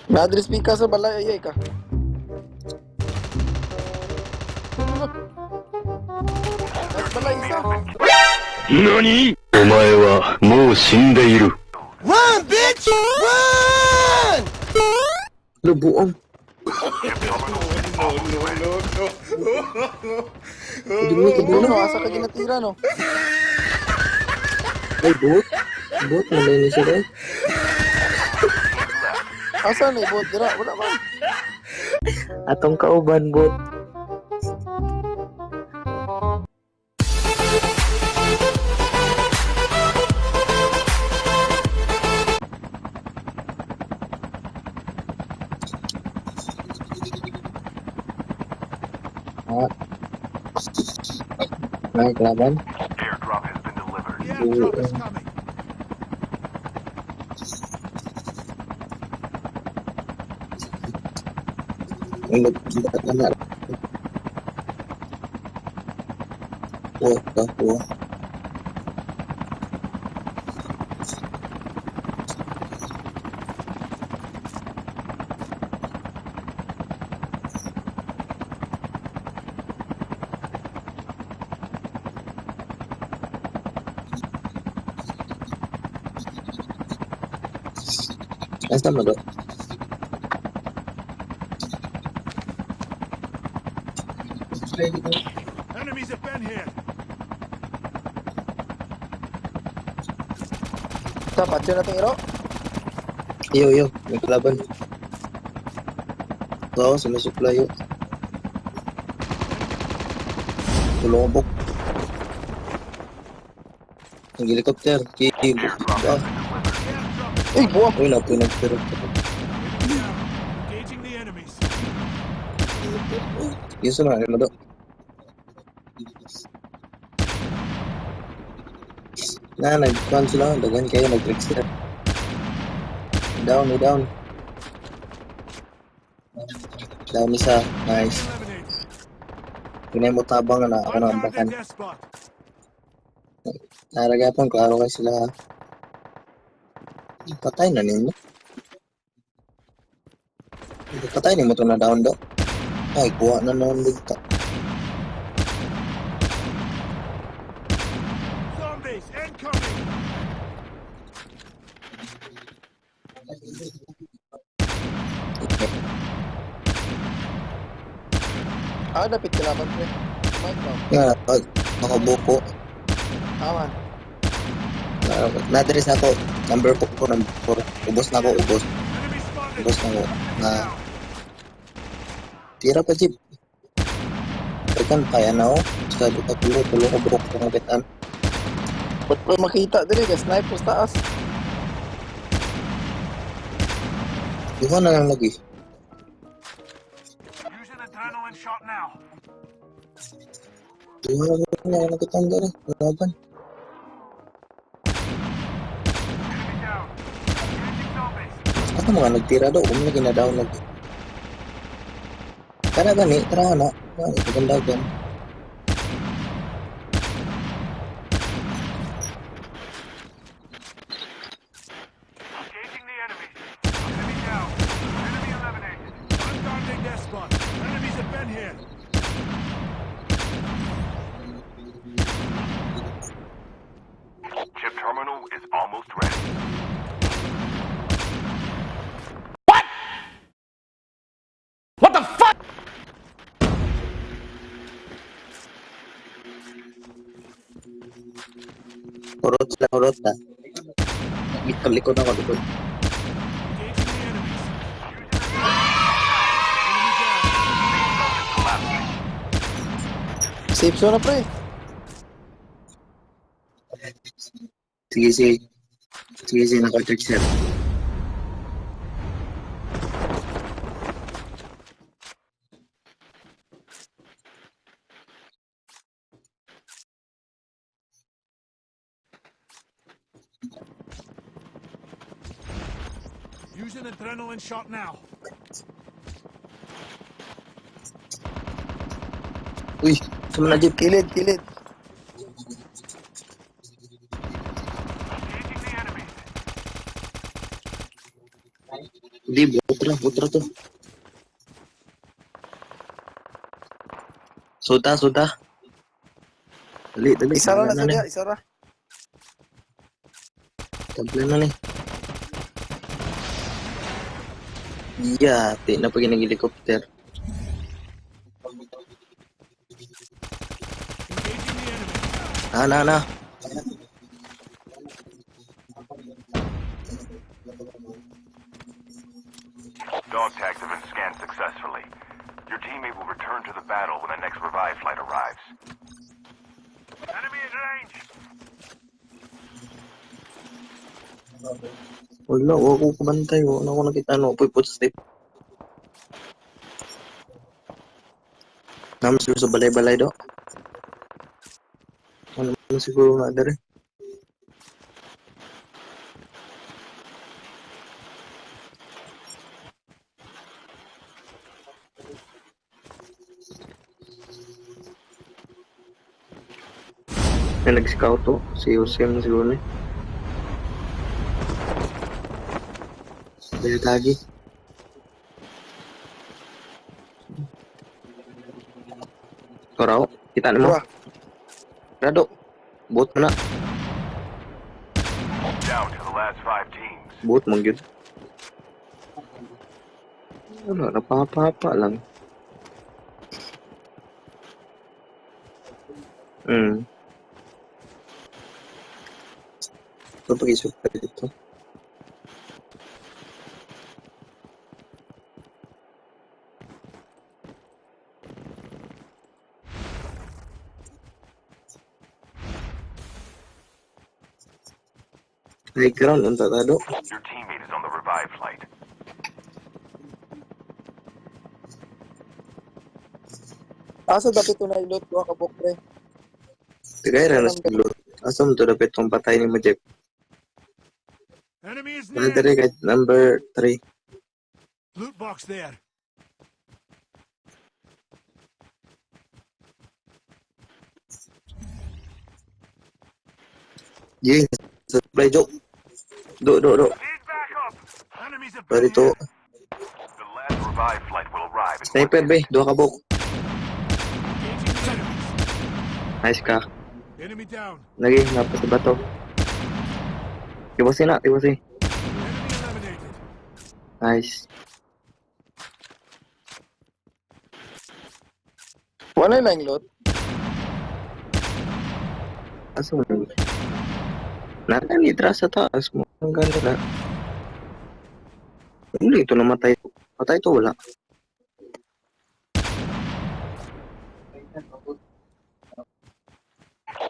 Na-address ka sa balay ay ka. Mas balay isa. 何お前はもう死んでいる。 Run, bitch! Run! Lubuong. Hindi mo ito Ano, asa ka ginatira no? Ay, bot. Bot, malay ni sila. Eh. Asa na ibot dira? Wala man. Atong kauban, bot. Ah. May kalaban? Airdrop has been delivered. The airdrop is coming. Ang nagkita na. Kuha ka, kuha. Asa mo do? Enemies have been here. Sa patyo natin iro. Iyo, iyo. May kalaban. Oo, sumusupply yun. Tulong buk. Ang helicopter. Kibo. Ah, Airdrop is Ay, buwak. uy, napoy nagpiro. down. Engaging the enemies. Yun sa mga ano do. Na, nag-kuhan sila. Dagan kayo, nag-trick sila. Down, down. Down isa. Nice. Eliminated. Pinay mo tabang na ako I'm na guarding ambakan. their spot. Naragapon, klaro kayo sila ha. Patay na ninyo. Patay nimo to na down do. Ay, kuha na noon dito. Zombies incoming. Ah, dapit kalaban pre. Mic now. Nga, pag nakabuko. Tama. Nadres na ako. Number 4, number 4. Ubos na ako, ubos. Enemy spotted. Ubos na ako. Na, tira pa, Jeep. Teka, kaya na ako. Sabi ka, tulo, tulo ko, burok ko ng kitaan. Ba't pa makita diri kay sniper sa taas? Duha na lang lagi. Use an adrenaline shot now. Duha na lang kitaan dere. Laban. Enemy down. Engaging zombies. Ano mga nagtira daw? Kung lagi na down lagi. Tara gani, tara na. Gani, dagan. Engaging the enemies. Enemy down. Enemy eliminated. I'm guarding their spot. Enemies have been here. Chip terminal is almost ready. Hurot sila, hurot na. Likod, likod ako, likod. Engaging the enemies. Enemy down. Safe zone na pre. Sige, sige. Sige, sige, naka-check sir. Use an adrenaline shot now. Uy, sama na jeep. Kilid, kilid. Engaging the enemies. Hindi, butra. Butra to. Suda, suda. Dali, dali. Isa ra na Tabla sa na diya, ni. isa ra. Tabla na ni. Yeah, di na pag helicopter. Engaging the enemy. Na, na, na. Dog tags have been scanned successfully. Your teammate will return to the battle when the next revive flight arrives. Enemy in range. Wala, wala ko kabantay. Wala ko nakita. No, puy step. Naman siguro sa balay-balay do. Ano naman siguro nga dere. May nag-scout to. Si Yosem siguro ni. Dali lagi. Toraw, kita na mo. Dua. Rado. Bot mo na. Down to the last five teams. Bot mong yun. Ano, napapapa lang. Ito pag-isip pa dito. High ground, ang tatado. Your teammate is on the revive flight. Asa dapat ito na ilot, duha ka bok pre. Tagay ra na siguro. Asa mo to dapat tong patay ni mo, Jeff? Enemy is Mga near. dere kay number 3. Loot box there. Yeah, supply joke. Do, do, do. Need backup. Enemies have Pwede been to. here. The last revive flight will arrive in Sniper, be. Duha ka buk. Engaging the enemies. Nice ka. Enemy down. Lagi, napa sa bato. Iwasin na, iwasin. Enemy eliminated. Nice. Wala na yung loot. Asa mo? Nakanitra sa taas mo. Ang ganda na. Uli, ito namatay. Patay ito, wala.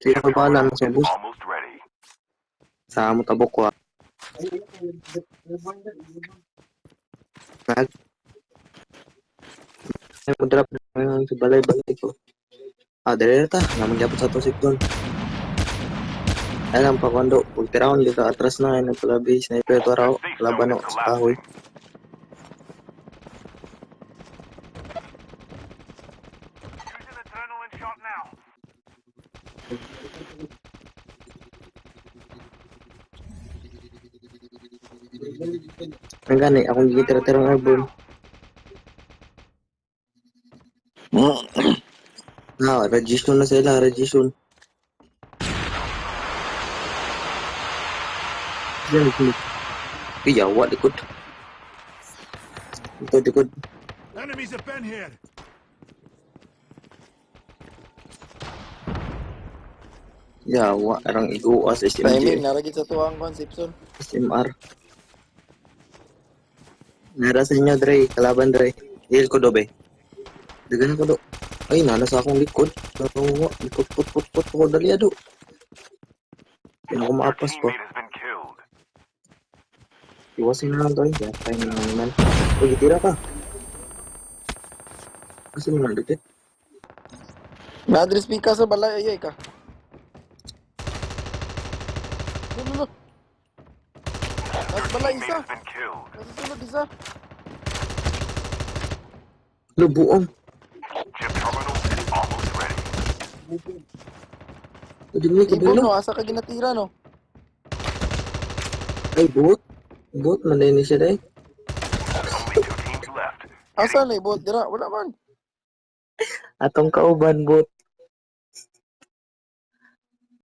Sige, ako bahala na sa bus. Almost ready. Sa amo tabok ko ah. Nag Ay, mo drop na sa balay-balay ko. Ah, dali na ta. Naman gyapon sa atong sikton. Ay lang pa kondo. Pag tirawon dito atras na ay nagpalabi sniper to raw. Safe Laban zone no is sa kahoy. collapsing. Using adrenaline shot now. Ang gani akong gitira-tirang airborne. Ah, registration na sila, registration. Diyan, diyan. Iya, wa likod. Likod, likod. Enemies have been here. Yawa, arang iguas, SMG, Timing, naragid sa tuwang kon, Simpson. SMR. Nara sa inyo, Dre. Kalaban, Dre. Heal ko do, be. Dagan ko do. Ay, nana sa akong likod. Nawa, likod, put, put, put. Ako, dali, ado. Hindi na ako Your maapas po. teammate has been killed. Iwasin na lang to, eh. Yatay na lang naman. Uy, tira ka. Kasi mo nandito. Na-address ka sa balay, ay ay ka. No, no, no. Your Nasa balay teammate isa. has been killed. Nasa sulod isa. Lubuong. Chip terminal is almost ready. Pwede mo Ibon kabilo. no, asa ka ginatira no. Ay, bot. Bot, manay ni siya, day. Asa na bot dira? Wala man. Atong kauban bot.